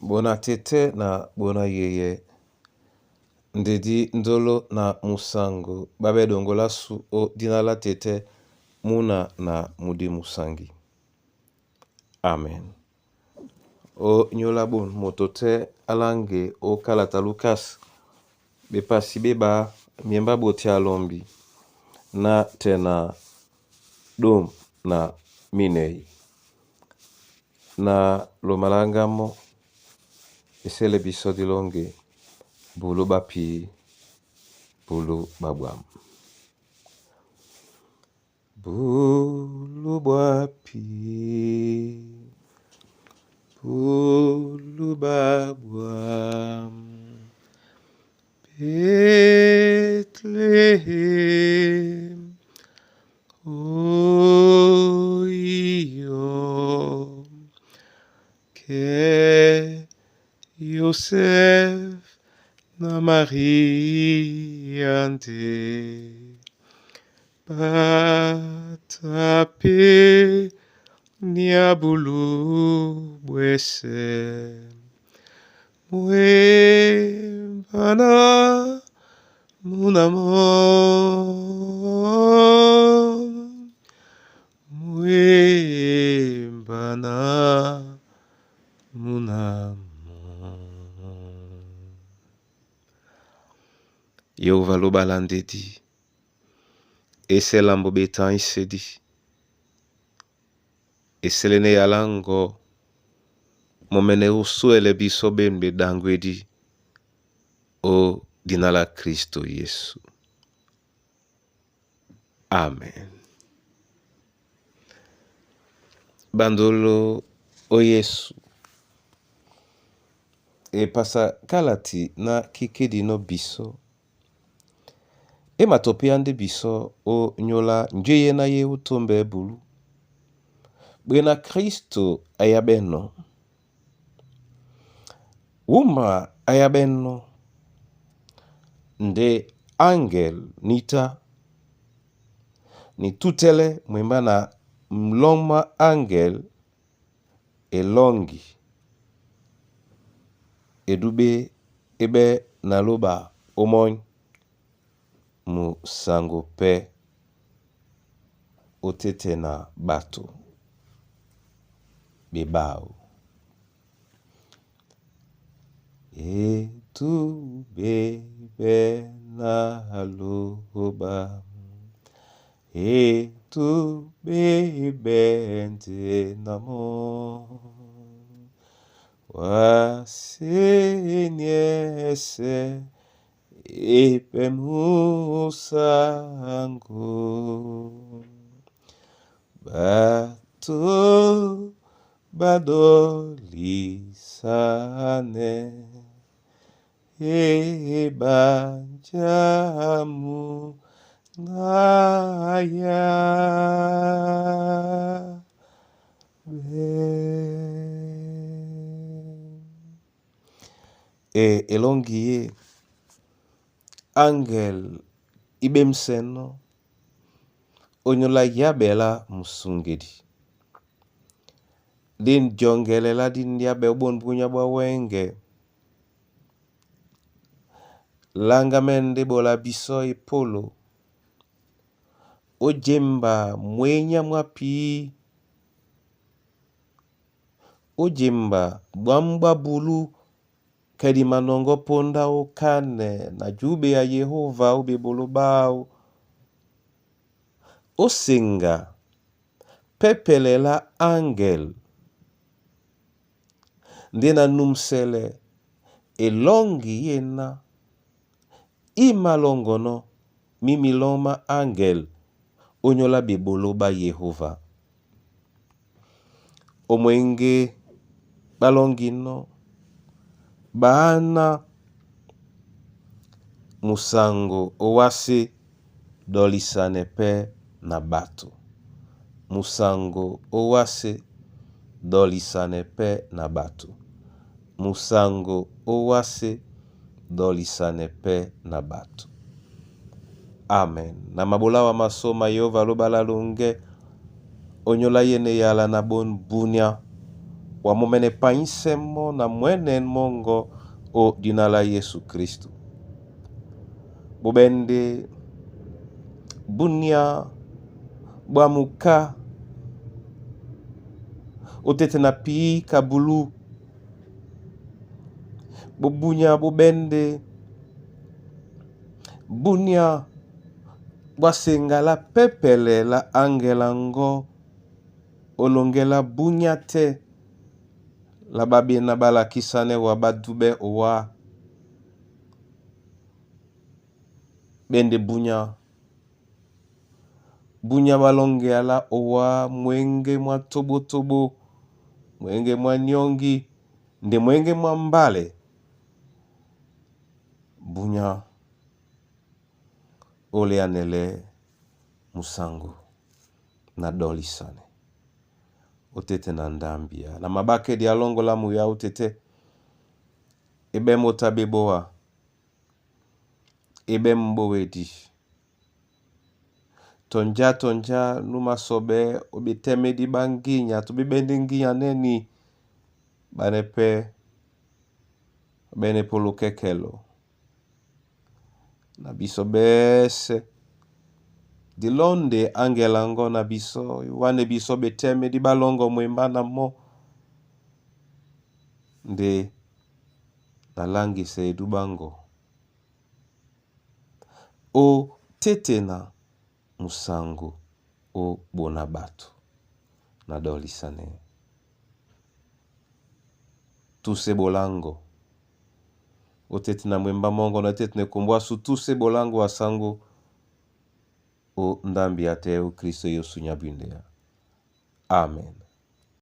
Bona tete na bona yeye ndedi ndolo na musango babe dongolasu o dina la tete muna na mudimu sangi. Amen. O nyola bon moto te alange o kalata Lukas bepasi beba miemba boti alombi na tena dum na minei na lomalangamo esele biso dilonge bulu bapi bulu babwam. Bulu bwapi bulu babwam Bethlehem oio ke Yosef na Maria nde batape niabulu bwese mwembana munamo mwembana munamo. Yehova lobala ndedi eselambo betan isedi eselene yalango momene usuele biso bembe dangwedi o dina la Kristo Yesu. Amen. Bandolo o Yesu epasa kalati na kikedi no biso ematopia nde biso o nyola njeye na ye utombe bulu bwena Kristo ayabeno wuma ayabeno nde angel nita ni tutele mwemba na mloma angel elongi edube ebe na loba omony musango pe otete na bato bebao etube be na loba etube be namo waseniese epe musango bato badolisane ebanjamu naya e elongi ye angel ibemseno onyola yabela musungedi din jongelela din yabe obon bunya bwa wenge langa mende bola biso epolo ojemba mwenya mwapi ojemba bwambwa bulu kedi manongo ponda okane na jube ya Yehova obebolo bao osenga pepelela angel nde na numsele elongi yena imalongono mimiloma angel onyola bebolo ba Yehova omwenge balongino baana musango owase dolisane pe na bato musango owase dolisane pe na bato musango owase dolisane pe na bato. Amen. Na mabola wa masoma Yehova lobala longe onyola yene yala na bon bunia Wamomene panyise mo na mwene mongo o dina la Yesu Kristu. Bobende bunia bwamuka otete na pi kabulu bobunya bobende bunia bwasengala pepele la angela ngo olongela bunya te la babena balakisane wa badube owa bende bunya bunya balongea la owa mwenge mwa tobotobo mwenge mwa nyongi nde mwenge mwa mbale bunya oleanele musango na dolisane otete na ndambia na mabake di alongo la muya otete ebe mota beboa ebe mbowedi tonja tonja numasobe obitemedi banginya tobibende nginya neni banepe bene polokekelo na biso bese dilonde angela ngo na biso wane biso betemedi balongo mwemba na mo nde nalangisa edu bango o tete na musango o bona bato na dolisane tuse bolango otete na mwemba mongo na tete na kombwasu tuse bolango asango o ndambi ya teu Kristo Yesu nyabwindea. Amen.